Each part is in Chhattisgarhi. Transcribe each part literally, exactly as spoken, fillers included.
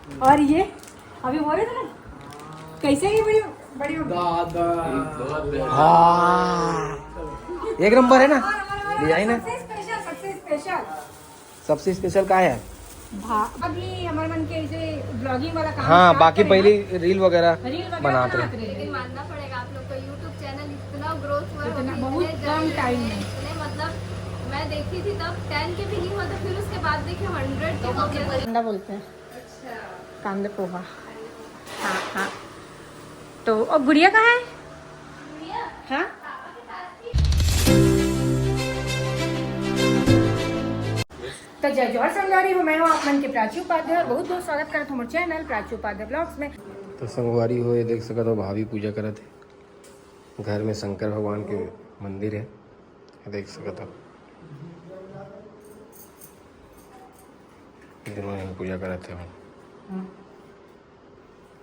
और ये अभी बोले थे ना, कैसे ये बड़ी बड़ी हाँ, एक नंबर है ना, डिजाइन है। सबसे स्पेशल, सबसे स्पेशल। सबसे स्पेशल का है? अभी हमारे मन के जे ब्लॉगिंग वाला काम हाँ, start बाकी करें पहले ना, रील वगैरह रील वगैरह बनाते बनाते रहे। रहे। लेकिन मानना पड़ेगा आप लोग का, यूट्यूब चैनल इतना ग्रोथ हुआ है, इतना अभी बहुत इतने कम जल्दी टाइम है, में। इतने, मतलब, मैं देखी थी तब टेन के भी नहीं हुआ था, फिर उसके बाद देखे हंड्रेड के हो गया। कांदा बोलते हैं, अच्छा। कांदे पोहा। हाँ हाँ। तो और गुड़िया कहाँ है? हाँ। तो जय जोहार संगवारी हो, मैं हूँ आप मन के प्राची उपाध्याय और बहुत बहुत स्वागत करत हूँ मोर चैनल प्राची उपाध्याय ब्लॉग्स में। तो संगवारी हो, ये देख सकत हो, भाभी पूजा करत है। घर में शंकर भगवान के मंदिर है, ये देख सकत हो। दोनों ही पूजा करत है।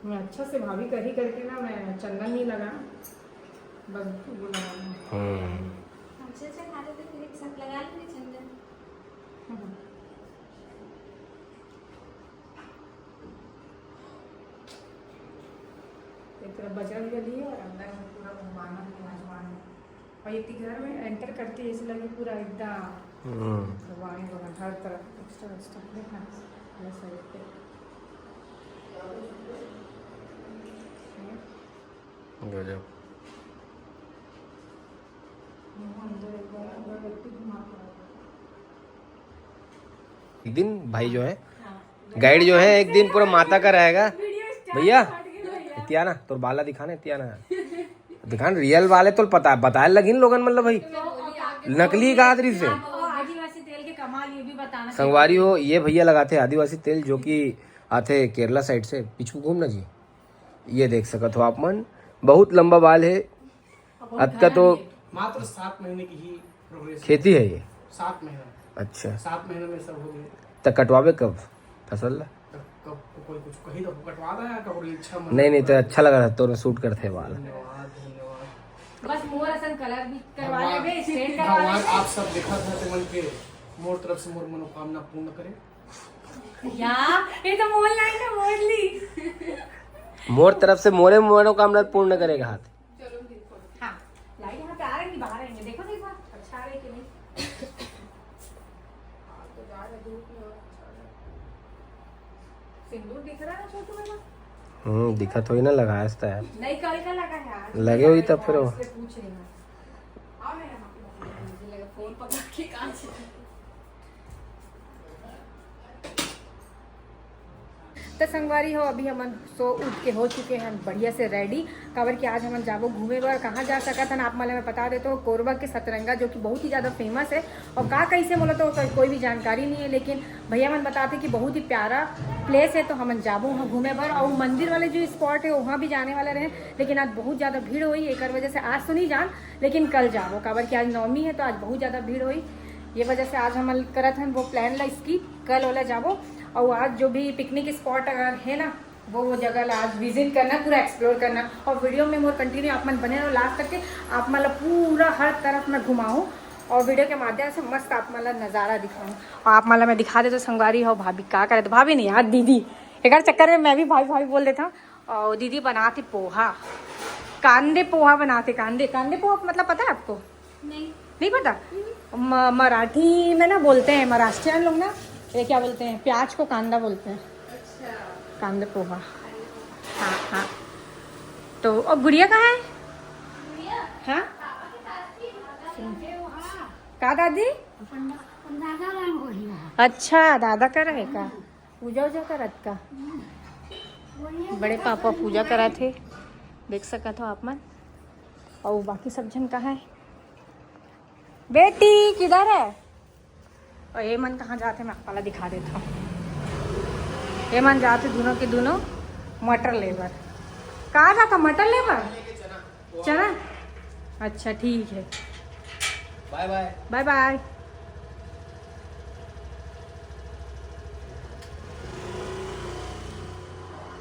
मैं अच्छा से भाभी करी करके ना, मैं चंदन नहीं लगा, बस वो लगा। हम्म। अच्छे से खा लेते, फिर एक साथ लगा लेंगे चंदन। एक तरफ बजरंग बली है और अंदर में पूरा भगवान विराजमान है। और ये घर में एंटर करते ही ऐसे लगे पूरा एकदम हम्म। भगवान भगवान हर तरफ एक्स्ट्रा एक्स्ट्रा देखना, ये साइड पे। गजब। अंदर एक बार अगरबत्ती घुमा के एक दिन भाई जो है, गाइड जो है, एक दिन पूरा माता का रहेगा। भैया, इतियाना, तोर बाला दिखाना, इतियाना। दिखान, रियल वाले तो पता बताए लगिन लोगन, मतलब भाई, नकली का दृश्य। आदिवासी तेल के कमाल ये भी बताना। संगवारी हो, ये भैया लगाते हैं आदिवासी तेल, जो कि आते केरला साइड से। पीछू घूमना जी, ये देख सकत हो आप मन, बहुत लंबा बाल है। अतका तो मात्र सात महीने की ही प्रोग्रेस। खेती है ये। सात महीना। अच्छा, सात महीने में सब हो गए। त कटवाबे कब फसल ला? तो कब कोई कुछ कही तो कटवा दें, या कब इच्छा मन नहीं नहीं, तो अच्छा लगा था, तोर सूट करते बाल। धन्यवाद, धन्यवाद। बस मोर असन कलर भी करवा भगवान, लेबे, स्ट्रेट करवा भगवान लेबे। आप सब देखा था तो मन के मोर तरफ से मोर मनोकामना पूर्ण करे। या, ये तो मोर लाइन है, मोर ली। मोर तरफ से मोरे मनोकामना पूर्ण करेगा हाथ। हाँ, लाइट यहाँ पे आ रही है, बाहर आएंगे, देखो तो एक बार, अच्छा आ रहा है कि नहीं। हाँ, तो जा रहे धूप में और अच्छा आ रहा है। सिंदूर दिख रहा है छोटू बाबा? हम्म, दिखा थोड़ी ना, लगाया था यार। नहीं, कल का लगा है, आज लगे हुई तब फिर वो। इसलिए पूछ रही हूँ। आओ ना यहाँ पे, मुझे लगा फोन पकड़ के कहाँ से। तो संगवारी हो, अभी हमन सो उठ के हो चुके हैं बढ़िया से रेडी, काबर कि आज हमन जाबो घूमे बर। कहाँ जा सकत हन, आप मन ला मैं बता देता हूँ, कोरबा के सतरंगा, जो कि बहुत ही ज़्यादा फेमस है। और का कैसे बोला तो कोई, कोई भी जानकारी नहीं है, लेकिन भैया मन बताते कि बहुत ही प्यारा प्लेस है, तो हमन जाबो वहाँ घूमे बर। और मंदिर वाले जो स्पॉट है, वहाँ भी जाने वाला रहे, लेकिन आज बहुत ज़्यादा भीड़ होई, एक वजह से आज तो नहीं जान, लेकिन कल जाबो, काबर कि आज नवमी है, तो आज बहुत ज़्यादा भीड़ होई। ये वजह से आज हमन करत हन वो प्लान ला स्किप, कल ओला जाबो। और आज जो भी पिकनिक स्पॉट अगर है ना, वो वो जगह ला आज विजिट करना, पूरा एक्सप्लोर करना। और वीडियो में मोर कंटिन्यू आप मन बने रहो लास्ट तक के, आप मन ला पूरा हर तरफ मैं घुमाऊँ और वीडियो के माध्यम से मस्त आप मन ला नज़ारा दिखाऊँ। और आप मन ला मैं दिखा देता हूँ संगवारी हो, भाभी का करत, भाभी नहीं यार, दीदी, एक चक्कर में मैं भी भाभी भाभी बोल देता हूँ। और दीदी बनाते पोहा, कांदे पोहा बनाते, कांदे, कांदे पोहा मतलब पता है आपको? नहीं। नहीं पता? म, मराठी में ना बोलते हैं, महाराष्ट्रियन लोग ना, ये क्या बोलते हैं, प्याज को कांदा बोलते हैं। अच्छा। कांदे पोहा। हाँ हाँ। तो और गुड़िया कहाँ है? हाँ, का दादी? अच्छा, दादा कर है का? पूजा उजा करत का? बड़े पापा पूजा करत हे, देख सकत हो आप मन। और बाकी सब झन कहाँ है? बेटी किधर है? और ये मन कहाँ जाते, मैं आप ला दिखा देता हूँ। ये मन जाते दोनों के दोनों मटर ले बर। कहाँ जाता मटर ले बर? चना। अच्छा, ठीक है, बाय बाय। बाय बाय।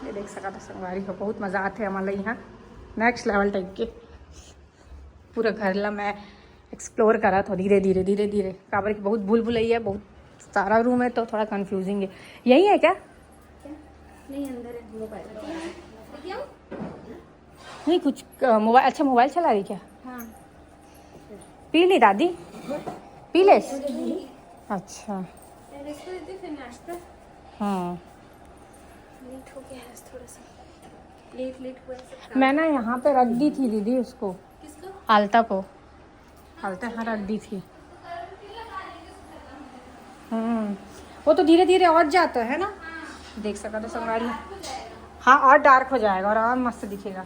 ये देख सकत हो संगवारी हो, बहुत मजा आते हमारे यहाँ, नेक्स्ट लेवल टाइप के। पूरा घर ला मैं एक्सप्लोर करत हो धीरे धीरे धीरे धीरे, काबर कि बहुत भूल भुलैया, बहुत सारा रूम है तो थोड़ा कंफ्यूजिंग है। यही है क्या? नहीं, अंदर है मोबाइल। नहीं कुछ मोबाइल। अच्छा, मोबाइल चला रही क्या? हाँ। पी ली दादी? पी ले। अच्छा। पहले इसको देते, फिर नाश्ता। हाँ। लेट हो गया है थोड़ा सा। लेट लेट हुआ है सब। मैं ना यहाँ पे रख दी थी दीदी उसको, किसको? आलता को। आलता यहाँ रख दी थी। हम्म। वो तो धीरे धीरे और जाता है ना। देख सका तो संगवारी। हाँ, और डार्क हो जाएगा और और मस्त दिखेगा।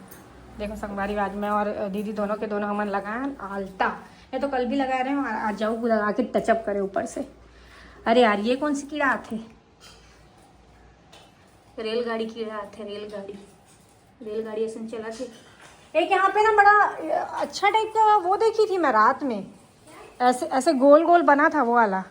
देखो संगवारी, आज मैं और दीदी दोनों के दोनों हमन लगाए हैं आलता। ये तो कल भी लगा रहे हो, आज जाओ लगा के टचअप करे ऊपर से। अरे यार, ये कौन सी कीड़ा आथे? रेलगाड़ी कीड़ा आथे, रेलगाड़ी। रेलगाड़ी ऐसे चला थे। एक यहाँ पे ना बड़ा अ, अच्छा टाइप का वो देखी थी मैं रात में, ऐसे ऐसे गोल गोल बना था वो वाला।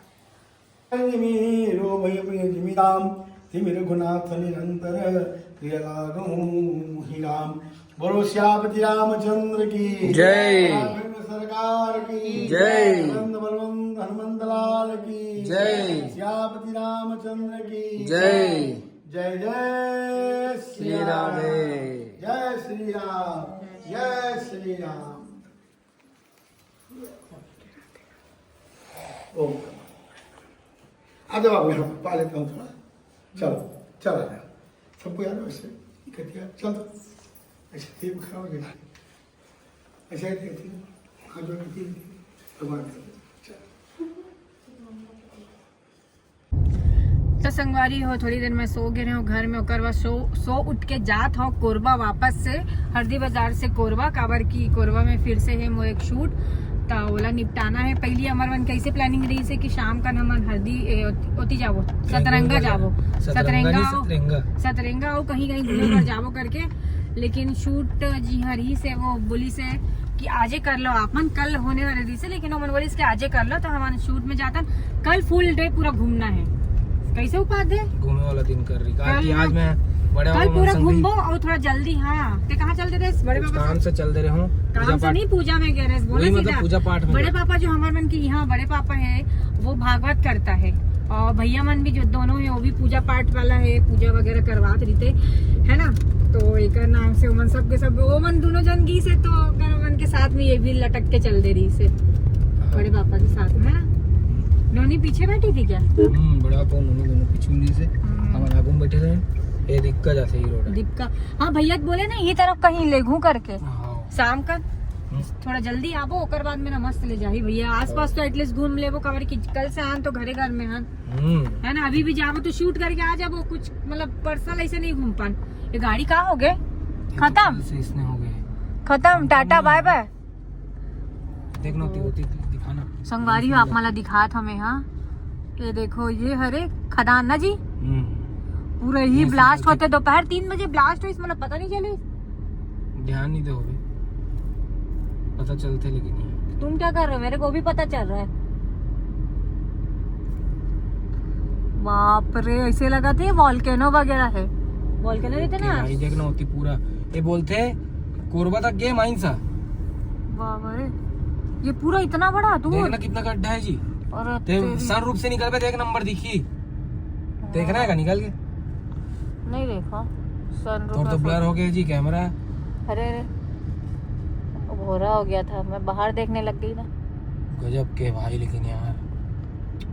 जिमिरो भयप्रिय जिमिताम तिमिरघुनाथ निरंतर प्रिय लागहूं ही राम। बोलो सियापति रामचंद्र की जय। राघवेंद्र सरकार की जय। नंद बलवंत हनुमंत लाल की जय। सियापति रामचंद्र की जय। जय जय श्री राम। जय श्री राम। जय श्री राम। ओम। आ जाओ, आप यहाँ पा लेता हूँ थोड़ा। चलो, चला जाओ। सबको याद है वैसे। इकट्ठे चल दो। ऐसे थे खड़ा हो गया। ऐसे ही थे। हाँ, जो थे, भगवान का। चलो। तो संगवारी हो, थोड़ी देर में सो गे रहे हो घर में, ओकर बाद सो सो उठ के जात हो कोरबा वापस से, हरदी बाजार से कोरबा, काबर की कोरबा में फिर से है मोर एक शूट, त ओला निपटाना है। पहली हमर मन कैसे प्लानिंग रही से कि शाम का हमन हरदी ए, ओती, ओती जाबो, सतरंगा जाबो, सतरंगा नहीं, अउ- सतरंगा। सतरंगा अउ कहीं कहीं घूमे बर जाबो करके, लेकिन शूट जी हर ही से वो बोली से कि आजे कर लो आप मन, कल होने वाले रही से, लेकिन ओमन बोली इसके आजे कर लो, तो हमन शूट में जातन। कल फुल डे पूरा घूमना है। कैसे उपाध्याय? घूमे वाला दिन कर रही, काहे कल कि ना। आज मैं बड़े कल बाबा पूरा मन संग घूमबो और थोड़ा जल्दी। हाँ, ते कहाँ चल देते बड़े कुछ बाबा काम से? से चल दे रहे हूँ। काम से नहीं, पूजा में कह रहे, बोला वही मतलब सीधा। पूजा पाठ में बड़े गया। पापा जो हमारे मन की यहाँ बड़े पापा है, वो भागवत करता है, और भैया मन भी जो दोनों है वो भी पूजा पाठ वाला है, पूजा वगैरह करवात रही थे, है ना। तो एक नाम से ओमन सब के सब, ओमन दोनों जन गी से, तो ओकर मन के साथ में ये भी लटक के चल दे रही से बड़े पापा के साथ में, है ना। नोनी पीछे बैठी थी क्या? हम्म, बड़ा पापा नोनी दोनों पीछे में से हम्म। हमन आगू में बैठे रहे। ये दिक्कत जाते ही रोड है। दिक्का, हाँ भैया बोले ना ये तरफ कहीं लेगू करके हाँ। शाम का थोड़ा जल्दी आबो, ओकर बाद में ना मस्त ले जाही भैया। आसपास तो एटलीस्ट घूम लेबो, काबर कि कल से आन तो घरे घर में हन, हम्म। है ना। अभी भी जाबो तो शूट करके आ जाबो, कुछ मतलब पर्सनल ऐसे नहीं घूम पान। ये गाड़ी का हो गए? खत्म, से इसने हो गए। खत्म, टाटा बाय बाय। देख ना, होती होती दिखाना। संगवारी हो, आप मला दिखात हमें, हाँ, ये देखो, ये हरे खदान ना जी, हम्म। पूरा ही ब्लास्ट होते, दोपहर तीन बजे ब्लास्ट होइस, मतलब पता नहीं चली। ध्यान नहीं दे होगी, पता चलते लेकिन नहीं। तुम क्या कर रहे हो? मेरे को भी पता चल रहा है। बाप रे, ऐसे लगा थे वॉल्केनो वगैरह है, वॉल्केनो रहते ना। भाई देखना होती पूरा, ये बोलते कोरबा तक गए माइन सा। बाप रे, ये पूरा इतना बड़ा दूर। देखना कितना गड्ढा है जी। और ते सर रूप से निकल पे देख, नंबर दिखी, देखना है का निकल के? नहीं देखा सर। और तो ब्लर हो गया जी कैमरा। अरे अरे, अब भोरा हो गया था, मैं बाहर देखने लग गई ना। गजब के भाई, लेकिन यार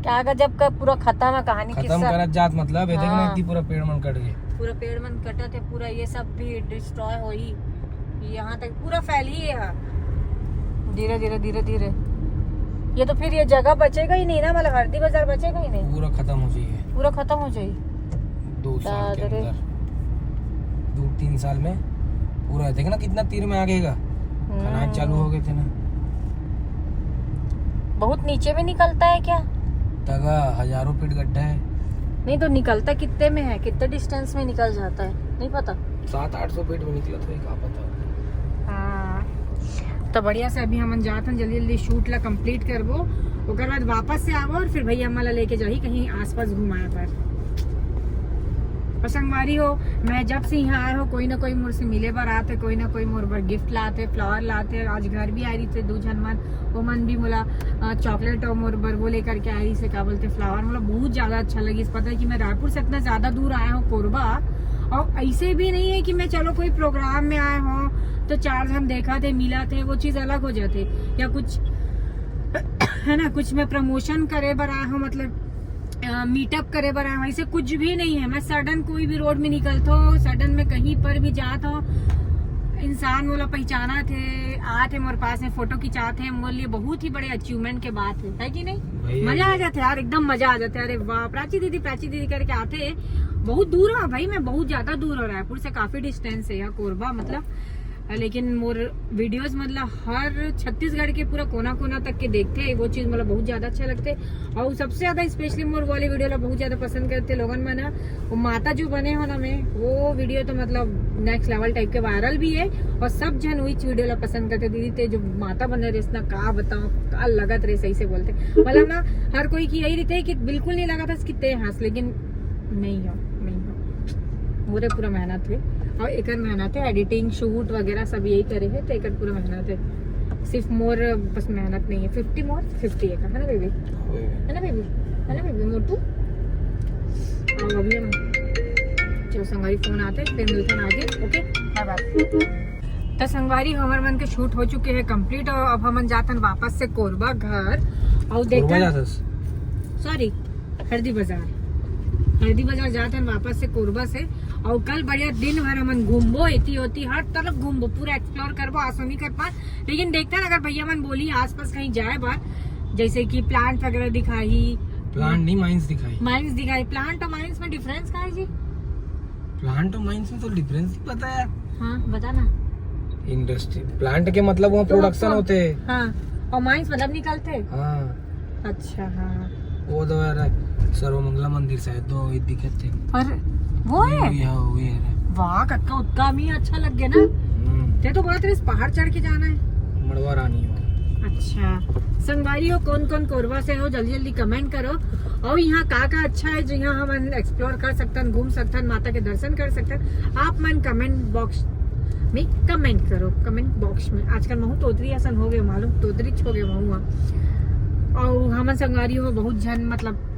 क्या गजब का, पूरा खत्म है कहानी, खत्म किस्सा। करत जात, मतलब ये देखना, हाँ। इतनी पूरा पेड़ मन कट गए। पूरा पेड़ मन कटा थे, पूरा ये सब भी डिस्ट्रॉय होई। यहाँ तक पूरा फैल ही है। धीरे धीरे धीरे धीरे, ये तो फिर ये जगह बचेगा ही नहीं ना, मतलब हरदी बाजार बचेगा ही नहीं, पूरा खत्म हो जाइए पूरा खत्म हो जाई। दो साल के दादरे। अंदर, दो तीन साल में पूरा। देखना कितना तीर में आ गएगा, खनान चालू हो गए थे ना। बहुत नीचे में निकलता है क्या? तगा हजारों फीट गड्ढा है। नहीं तो निकलता कितने में है, कितने डिस्टेंस में निकल जाता है, नहीं पता। सात आठ सौ फीट में निकला था, क्या पता। हाँ, तो बढ़िया से अभी हमन जात हन, जल्दी जल्दी शूट ला कंप्लीट करबो, ओकर बाद वापस से आबो और फिर भैया हमन ला लेके जाही कहीं आसपास घुमाए पर। और संगवारी हो, मैं जब से यहाँ आए हो, कोई ना कोई मोर से मिले बर आते, कोई ना कोई मोर बर गिफ्ट लाते, फ्लावर लाते। आज घर भी आ रही थे दो झन मन, वो मन भी मोला चॉकलेट और मोर बर वो लेकर के आ रही से, क्या बोलते, फ्लावर। मतलब बहुत ज़्यादा अच्छा लगी। पता है कि मैं रायपुर से इतना ज़्यादा दूर आया हूँ कोरबा, और ऐसे भी नहीं है कि मैं चलो कोई प्रोग्राम में आए हो तो चार झन देखा थे, मिला थे, वो चीज अलग हो जाते। या कुछ है ना, कुछ मैं प्रमोशन करे बर आए हो, मतलब मीटअप करे बर आए हो, ऐसे कुछ भी नहीं है। मैं सडन कोई भी रोड में निकलता हूँ, सडन में कहीं पर भी जाता हूँ, इंसान मोला पहचाना थे, आते मोर पास में फोटो खिंचाते हैं, मोर लिए बहुत ही बड़े अचीवमेंट के बात है, है कि नहीं? मजा आ जाता है यार, एकदम मजा आ जाता है। अरे वाह, प्राची दीदी, प्राची दीदी करके आते हैं। बहुत दूर है भाई, मैं बहुत ज्यादा दूर हूँ, रायपुर से काफी डिस्टेंस है यहाँ कोरबा, मतलब लेकिन मोर वीडियोज मतलब हर छत्तीसगढ़ के पूरा कोना कोना तक के देखते हैं, वो चीज मतलब बहुत ज्यादा अच्छा लगते। और सबसे ज्यादा स्पेशली मोर वाली वीडियो ला बहुत ज्यादा पसंद करते लोगन मन ह। वो माता जो बने हो ना मैं, वो वीडियो तो मतलब नेक्स्ट लेवल टाइप के वायरल भी है। और सब झन उहीच वीडियो ला पसंद करते, दीदी ते जो माता बने रहे ना, का बताओ, का लगत रहे, सही से बोलते। मतलब ना, हर कोई की यही रहते है कि बिल्कुल नहीं लगा था कि ते हंस, लेकिन नहीं हो, नहीं हो। मोरे पूरा मेहनत है। और एकर मेहनत है, एडिटिंग, शूट वगैरह सब यही करे है, तो एकर पूरा मेहनत है। सिर्फ मोर बस मेहनत नहीं है। फिफ्टी मोर फिफ्टी है, है ना बेबी? है ना बेबी? है ना बेबी मोटू? और अभी हम, चलो संगवारी, फोन आते, फिर मिलते हैं आगे। ओके, बाय बाय। तो संगवारी, हमर मन के शूट हो चुके हैं कंप्लीट, और अब हमन जाथन वापस से कोरबा घर। और कोरबा देखथन, जाथस? सॉरी, हरदी बाजार। हरदी बाजार जाथन वापस से कोरबा से। और कल बढ़िया दिन भर हमन घूमबो, एती ओती हर तरफ घूमबो, पूरा एक्सप्लोर करबो। आज तो नहीं कर पा, लेकिन देखथन अगर भैया मन बोली आसपास कहीं जाए बर, जैसे कि प्लांट वगैरह दिखाई। प्लांट नहीं, माइंस दिखाई। माइंस दिखाई। प्लांट और माइंस में डिफरेंस का है जी? प्लांट और माइंस में तो डिफरेंस ही पता है। हाँ, बता ना। इंडस्ट्री प्लांट के मतलब वहाँ तो प्रोडक्शन आपको होते हैं। हाँ, और माइंस मतलब निकलते हैं। हाँ। अच्छा, हाँ। वो तो यार सर्वमंगला मंदिर शायद, दो ये दिखत थे। और वो है? वही है, वही है रे। वाह, कक्का, उत्का भी अच्छा लग गया ना। हम्म। ते तो बोलत रहे पहाड़ चढ़ के जाना है। मड़वा रानी हो। अच्छा, संगवारी हो, कौन कौन कोरबा से हो, जल्दी जल्दी कमेंट करो। और यहाँ का का अच्छा है जो यहाँ हमन एक्सप्लोर कर सकतन, घूम सकतन, माता के दर्शन कर सकतन, आप मन कमेंट बॉक्स में कमेंट करो। कमेंट बॉक्स में आजकल महू तोतरी असन हो गए, मालूम, तोतरी हो गए महू। और हमन संगवारी हो बहुत झन, मतलब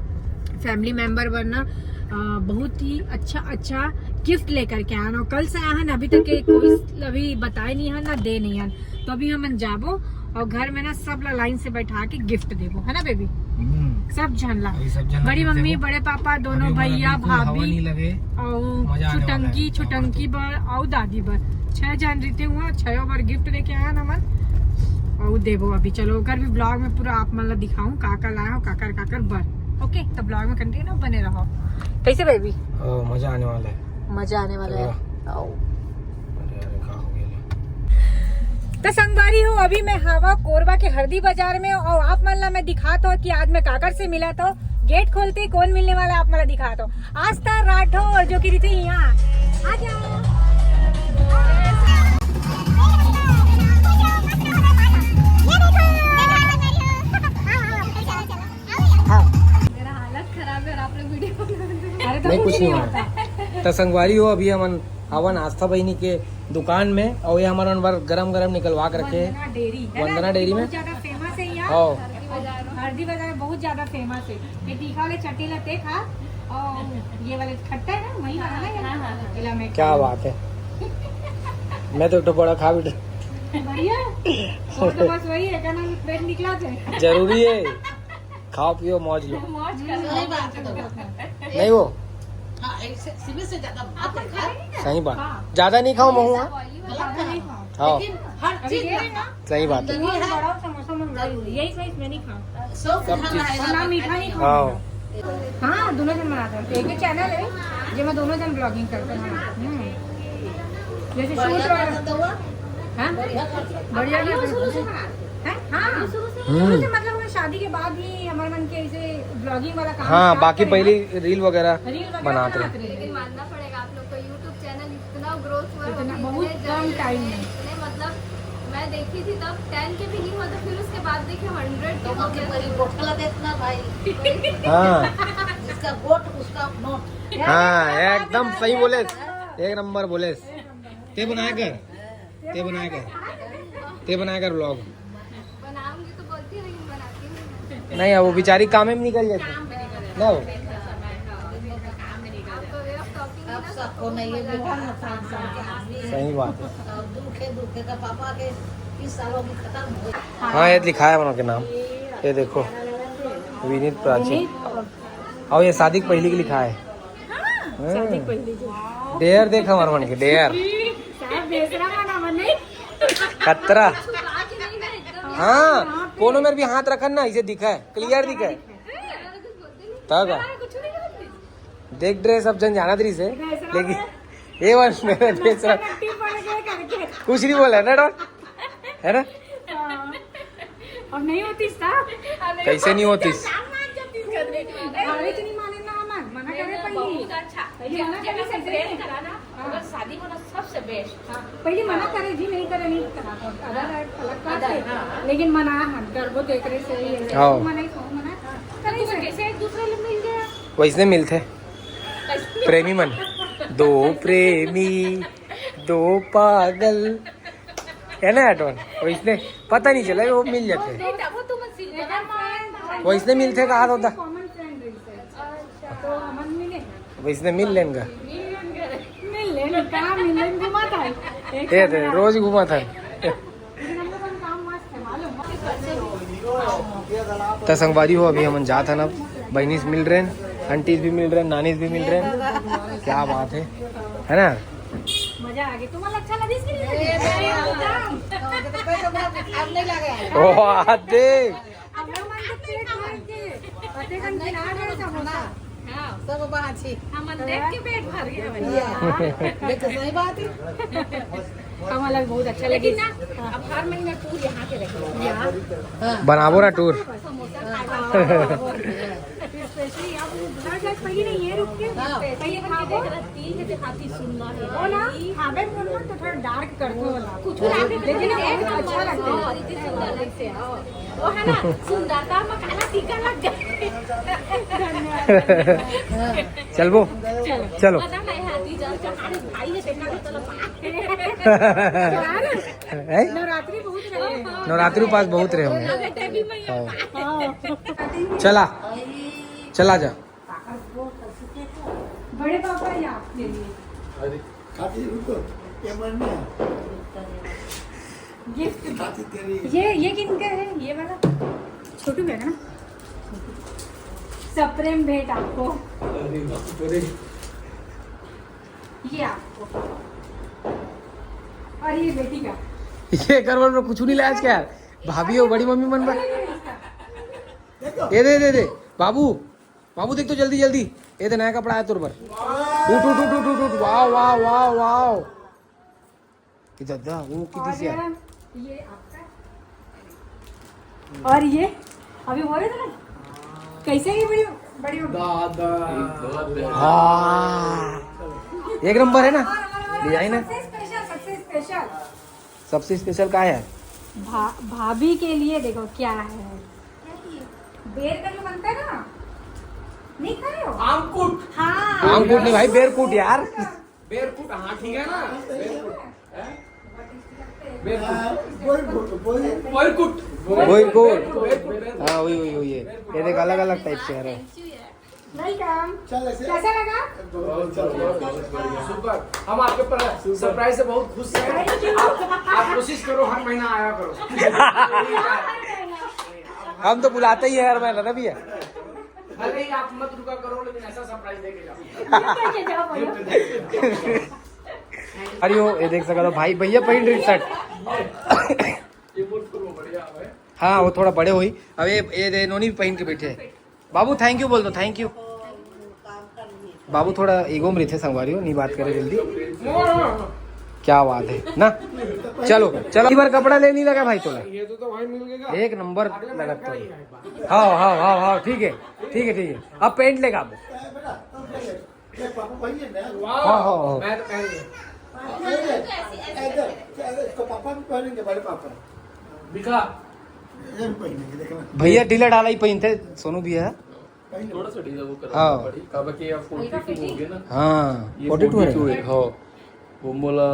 फैमिली मेंबर बर ना, अ, बहुत ही अच्छा अच्छा गिफ्ट लेकर के आन। और कल से आए हन, अभी तक के कोई अभी बताए नहीं है ना दे नहीं है। तो अभी हमन जाबो और घर में ना सब ला लाइन से बैठा के गिफ्ट देबो, है ना बेबी? हम्म। सब झन ला, अभी सब झन ला बड़ी गिफ्ट मम्मी, देबो। बड़े पापा, दोनों अभी मोला भैया, बिल्कुल हवा भाभी नहीं लगे। और मजा आने वाला है, छुटंकी, एकदम छुटंकी बर और दादी बर, छह झन रहते हुआ, छह बर गिफ्ट देके आया ना हमन। और देबो अभी, चलो ओकर भी ब्लॉग में पूरा आप मन ला दिखाऊं, का का लाया हो, काकर काकर बर। ओके, तो ब्लॉग में कंटिन्यू बने रहो। कैसे बेबी? ओ, मजा आने वाला है। मजा आने वाला है। चलो। आओ। अरे, अरे, का हो गया ले? तो संगवारी हो, अभी मैं हवा कोरबा के हरदी बाजार में, और आप मन ला मैं दिखात हो कि आज मैं काकर से मिला तो। गेट खोलते ही कौन मिलने वाला, आप मन ला दिखात हो। आस्था राठौर जो कि रहती है यहाँ। आ जाओ। ये देखो। मेरा हालत खराब है और आप लोग वीडियो बना रहे हो। अरे तो नहीं, कुछ कुछ नहीं नहीं हुआ। होता। तो संगवारी हो, अभी हमन हवन आस्था बहिनी के दुकान में, और ये हमारा नंबर गरम गरम निकलवा के रखे हैं। वंदना डेयरी, है ना? वंदना डेयरी में। बहुत ज्यादा फेमस है यहाँ। हाँ। हरदी बाजार बहुत ज्यादा फेमस है। ये तीखा वाले चटनी ला ते खा, और ये वाले खट्टा है ना, वही वाला ना, ये हाँ, हाँ, हाँ। इला में क्या खा। बात है। मैं तो एक ठो बड़ा खा भी बढ़िया। वो तो बस वही है, क्या नाम, पेट निकला थे। जरूरी है, खाओ पियो मौज लो। मौज कर लो। सही बात है। नहीं वो हाँ, ऐसे सीबी से ज्यादा बात है। सही बात। हाँ। ज्यादा नहीं खाओ महुआ। गलत ज्यादा नहीं खाओ। खाओ। लेकिन हर अभी चीज ये में ना, ना, सही बात है। ये है। बड़ा समोसा मंगा लो, यही साइज में नहीं खाओ। सब सब खाना चीज। है और ना ना, मीठा नहीं खाओ। हाँ। हाँ, दोनों जन बनाते हैं। एक ही चैनल है, जेमा दोनों जन ब्लॉगिंग करते हैं। हम्म। जैसे बढ़िया शूट वाला। करता हुआ। हाँ? बढ़िया करता हुआ। बढ़िया अभी करता शुरू से हुआ। बना रहे हैं? हाँ। अभी शुरू से। हम्म। शुरू से मतलब हमें शादी के बाद ही हमारे मन के ऐसे ब्लॉगिंग वाला काम हाँ, स्टार्ट बाकी करें पहले ना। रील वगैरह रील वगैरह बनाते बनाते रहे। रहे। लेकिन मानना पड़ेगा आप लोग का, YouTube चैनल इतना ग्रोथ हुआ है, इतना अभी बहुत इतने कम जने टाइम हैं, में। इतने मतलब मैं देखी थी तब टेन के भी नहीं हुआ था, फिर उसके बाद देखे हंड्रेड के तो हो गया। मेरी बोतल देखना भाई। हाँ। जिसका गोट उसका नोट। हाँ, एकदम सही बोले, एक नंबर बोले। ते बनाया कर, ते बनाया कर, ते बनाया कर व्लॉग। बनाऊंगी तो बोलती है, लेकिन बनाती नहीं। नहीं, अब वो बेचारी काम में निकल जाती है। ना हो। अब सबको नहीं है बेटा, मकान साल के आदमी है। सही बात है। और दुख है, दुख है का पापा के तीस सालों की खत्म हो गई। हाँ, ये लिखा है उनके नाम। ये देखो, विनीत प्राची। और ये शादी के पहले की लिखा है। शादी पहले जो डेयर देख हमारे मन के डेयर। साहब बेसरा माना मन नहीं। खतरा। हाँ, कोनो मेर भी हाथ रखन ना, इसे दिखा है, क्लियर दिखा है। तब का? देख ड्रेस अब जन जाना दरी से, लेकिन ये बार मेरा ड्रेस टट्टी पड़ गए करके। कुछ नहीं बोला ना डॉन, है ना? हाँ। अब नहीं होती सा। कैसे नहीं होती? अरे तो नहीं माने ना, मना मना करे पहले। बहुत अच्छा। पहले मना करे जैसे सही प्रेम से। करा ना, अगर शादी होना सबसे बेस्ट। हाँ, पहले मना करे जी, नहीं करे, नहीं करा। अगर अलग बात है, लेकिन मना हम करबो तो एकरे से ही है। हाँ। मना ही कौन मना करे से। जैसे एक दूसरे में मिल गया। वैसने मिलथे प्रेमी मन, दो प्रेमी, दो पागल, है ना एटवन? वैसने पता नहीं चला, वो मिल जाते हैं। नहीं, तब वो तुम सिंगर मान। वैसने मिलथे कहा होता, कॉमन फ्रेंड रही से। तो हमन मिले। वैसने मिल लेंगा। मिल लेन, कहाँ मिल लेन, घुमा था। एक ये थे, रोज घुमा था। लेकिन हम लोगन काम मस्त है, मालूम। त संगवारी हो, अभी हमन जात हन, अब बहनीस मिल रहे हैं, आंटीस भी मिल रहे हैं, नानीस भी मिल रहे हैं। क्या बात है, है ना? मजा आ गया। तुम्हाला अच्छा लगिस की नाही? अब नहीं लगे। ओ आते। हम लोग मन के पेट भर के पते कन खिला रहे समोसा। हाँ, सब बाछी। हम देख के पेट भर गया भाई। देख, सही बात है। हमारा बहुत अच्छा लेकिन लगिस। ना, अब हर महीना टूर यहाँ के रखेंगे। बनाबो ना टूर। समोसा खाएगा। स्पेशली अब घर जाके पहले नहीं ये रुक के पहले खाबो। तीन के हाथी सुनना है। वो ना खाबे बोलना तो थोड़ा डार्क कर दो ना। कुछ ना भी लेकिन अब बहुत अच्छा लगता है। इतनी सुंदर लगते हैं। वो है ना, सुंदरता में काला टीका लग गए। चलबो, चलो। पता नहीं हाथी जान के हमारे भाई ने देखा तो चलो। हैं? नवरात्रि बहुत रहे। नवरात्रि उपास बहुत रहे होंगे। बेटे भी मैं हाँ। चला, चला जा। बड़े पापा, ये आपके लिए अरे, खाती रुको, ये मन में गिफ्ट। खाती तेरी ये ये किनका है? ये वाला छोटू का है ना? सप्रेम भेंट आपको। अरे बाप रे। ये आपको। और ये बेटी का। ये करवन में कुछ नहीं लाया क्या? भाभी हो, बड़ी मम्मी मन बर। ये दे, दे, दे। बाबू, बाबू देख तो जल्दी, जल्दी। ये दे नया कपड़ा आया तोर बर। उठ, उठ, उठ, उठ, उठ, उठ। वाह, वाह, वाह, वाह। कि दादा, वो किती से है? ये आपका। और ये अभी बोले थे ना, कैसे ये बड़ी बड़ी हो गई? हाँ, एक नंबर है ना, डिजाइन है। सबसे स्पेशल, सबसे स्पेशल। सबसे स्पेशल का है? भा, भाभी के लिए देखो क्या है, बेर का जो बनता है ना, नहीं खाए हो? आमकुट। हाँ। आमकूट नहीं भाई, बेरकूट यार। बेरकुट, हाँ, ठीक है ना? बेरकुट। बोल बोल बोल बोरकुट। बोरकुट। बेरकुट, बेरकुट। हाँ, वही, वही, वही है। ये देख, अलग अलग टाइप से है। वेलकम। चल ऐसे कैसा लगा? चल चल सुपर। हम आपके ऊपर सरप्राइज से बहुत खुश हैं। आप, आप कोशिश करो, हर महीना आया करो। हम तो बुलाते ही है हर महीना ना भैया। भले ही आप मत रुका करो, लेकिन ऐसा सरप्राइज देके जाओ। लेके जाओ भैया। अरे वो ये देख सका तो भाई, भैया पहन रही शर्ट। ये बोल तो बढ़िया है। हाँ, वो थोड़ा बड़े हुई। अब ये ये दे, नोनी भी पहन के बैठे हैं। बाबू थैंक यू बोल दो, थैंक यू। बाबू थोड़ा ईगो में रहते संगवारी हो, नहीं बात करे जल्दी। क्या बात है ना। चलो चलो, एक बार कपड़ा ले नहीं लगा भाई तोला। ये तो, तो भाई मिल गया। एक नंबर अगले लगा महीने का ही है। हाँ हाँ हाँ हाँ, ठीक है, ठीक है, ठीक है। अब पैंट लेगा अब। ये पापा भाई है ना। हाँ हाँ हाँ। मैं तो पहन लिया। इधर, इधर, इसको पापा भी पहनेंगे, बड़े पापा। दिखा। ये भी पहनेंगे, देखना। भैया ढीला ढाला ही पहनते सोनू भैया। पहन लो। थोड़ा सा ढीला वो हाँ। करना पड़ी, काबर कि आप फोर्टी टू हो गए ना। हाँ, ये फोर्टी टू फोर्टी टू है। है, हाँ। वो मोला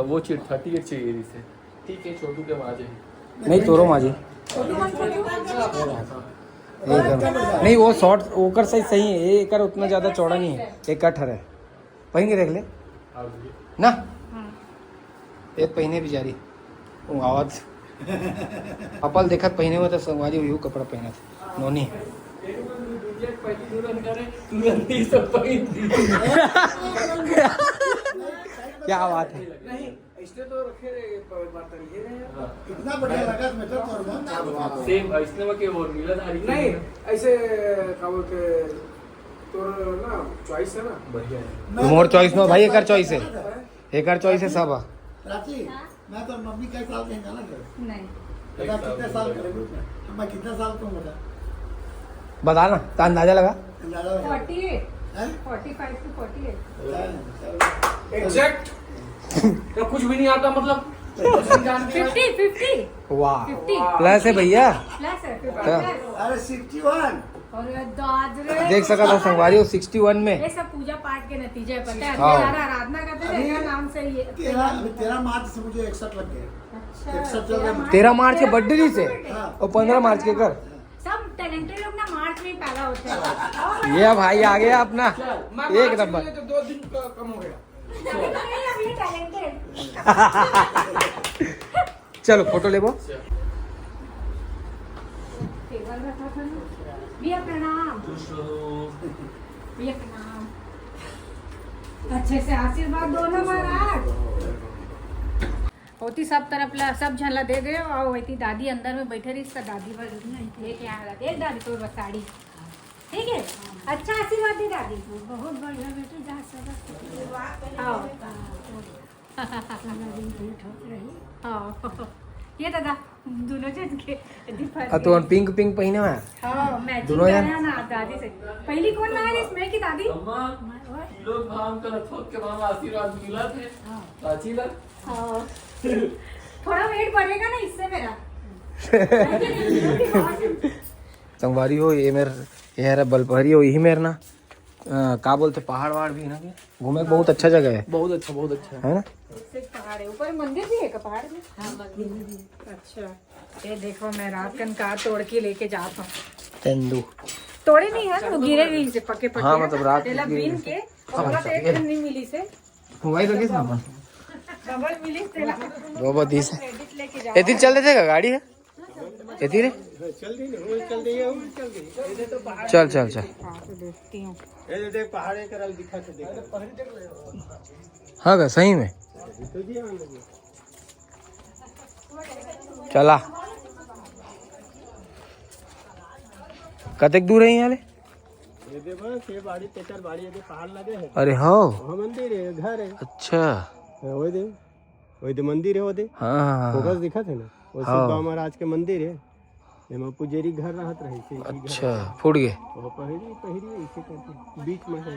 वो चाहिए, थर्टी एट चाहिए रही से। ठीक है, छोटू के वहाँ जाए। नहीं, तोरो माझी। छोटू कौन छोटू? एकदम। नहीं, वो शॉर्ट, ओकर साइज सही है, एकर उतना ज्यादा चौड़ा नहीं है, एक कट है। पहिन के देख ले ना। एक पहिने बिचारी, वो आवत। कपल देखत पहिने हुए तो संगवारी हुई कपड़ा पहनत नोनी। पहली दुल्हन करे, तुरंत ही सब पहन दी। क्या बात है। नहीं, इसने तो रखे रहे बर्तन, ये रहे। इतना बढ़िया लगा तो मैं तो तोर मन चालू हुआ। सेम इसने में के और नीला धारी नहीं, ऐसे क्या बोलते, तोर ना चॉइस है ना। बढ़िया है। मैं मोर तो चॉइस में भाई, एकर चॉइस है। है। एकर चॉइस है सब। प्राची, मैं तो मम्मी कई साल के जाना कर। नहीं। बेटा कितने साल के, मैं कितने साल का हूँ बेटा? बता ना, तो अंदाजा लगा। अंदाजा लगा। Forty eight. हैं? Forty five two forty eight. चल, चल। एग्जैक्ट। तो कुछ भी नहीं आता, मतलब कुछ नहीं जानते। Fifty fifty. वाह, फिफ्टी। प्लस है भैया। प्लस है, फिफ्टी क्या? प्लस। अरे सिक्सटी वन। और दादरे। देख सका था संगवारी, वो सिक्सटी वन में। ये सब पूजा पाठ के नतीजे है, पता है? हाँ। हमारा आराधना करते हैं, तेरा नाम से ये। तेरह, अभी तेरह मार्च से मुझे इकसठ लग गए। अच्छा, इकसठ चल रहे हैं। तेरह मार्च के बर्थडे से हाँ। और पंद्रह मार्च के कर। सब टैलेंटेड लोग ना मार्च में ही पैदा होते हैं। ये भाई आ गया अपना। एक नंबर। तो दो दिन का कम हो गया। नहीं, अभी टैलेंटेड। चलो फोटो लेबो। टेबल रखा था ना। भैया प्रणाम। भैया प्रणाम। अच्छे से आशीर्वाद दो ना महाराज। होती सब तरफ ला, सब झन ला दे दे। और वही दादी अंदर में बैठे रही, इसका दादी भर लेके आ रहा। देख दादी, कोई बस साड़ी, ठीक है। अच्छा आशीर्वाद दे दादी। बहुत बढ़िया बेटी, जा सब। हाँ। हाँ। ये दादा, दोनों जन के different। आ तो पिंक पिंक पहिने में। हाँ, मैचिंग दोनों जन? करना ना दादी से। पहली कौन लाया इसमें की दादी? अम्मा, लोग भाम कर थोक के भाम आशीर्वाद मिला थे। चाची ला। हाँ। थोड़ा वेट बढ़ेगा ना इससे मेरा। संगवारी हो, ये मेर, ये हरा बलपहरी हो, यही मेर ना, अ, का बोलते, पहाड़ वहाड़ भी है ना, घूमे के बहुत अच्छा जगह है, बहुत अच्छा, बहुत अच्छा। है ना? सिर्फ पहाड़ है, ऊपर मंदिर भी है क्या पहाड़ में? हाँ, मंदिर भी है। अच्छा, ये देखो, मैं रात कन का तोड़ के लेके जाता हूँ। तेंदू। तोड़े नहीं है, वो गिरे नहीं से पके पके। हाँ, मतलब रात तेला गिरे बीन नहीं से। के, और एक नहीं मिली से। वही तो किस ना? डबल मिली तेला। वो बहुत दिस है। क्रेडिट लेके जा। एती चल देते का गाड़ी है? एती रे? चल चल चल। हाँ, तो देखती हूँ। ये देख पहाड़ एक रल दिखा थे, देख। हाँ का सही में? चला। कतेक दूर है यहाँ ले? ये दे बस, ये बाड़ी, तेकर बाड़ी, ये दे पहाड़ लगे है। अरे हो। वहाँ मंदिर है, घर है। अच्छा। हाँ, वो दे, वो दे मंदिर है, वो दे। हाँ हाँ, फोकस हाँ। दिखा थे ना, वो हाँ। शिव बाबा महाराज के मंदिर है। एमा पुजेरी घर रहत रही, शिव जी घर। अच्छा, फूट गए। वो पहिरी, पहिरी ऐसे करके बीच में है।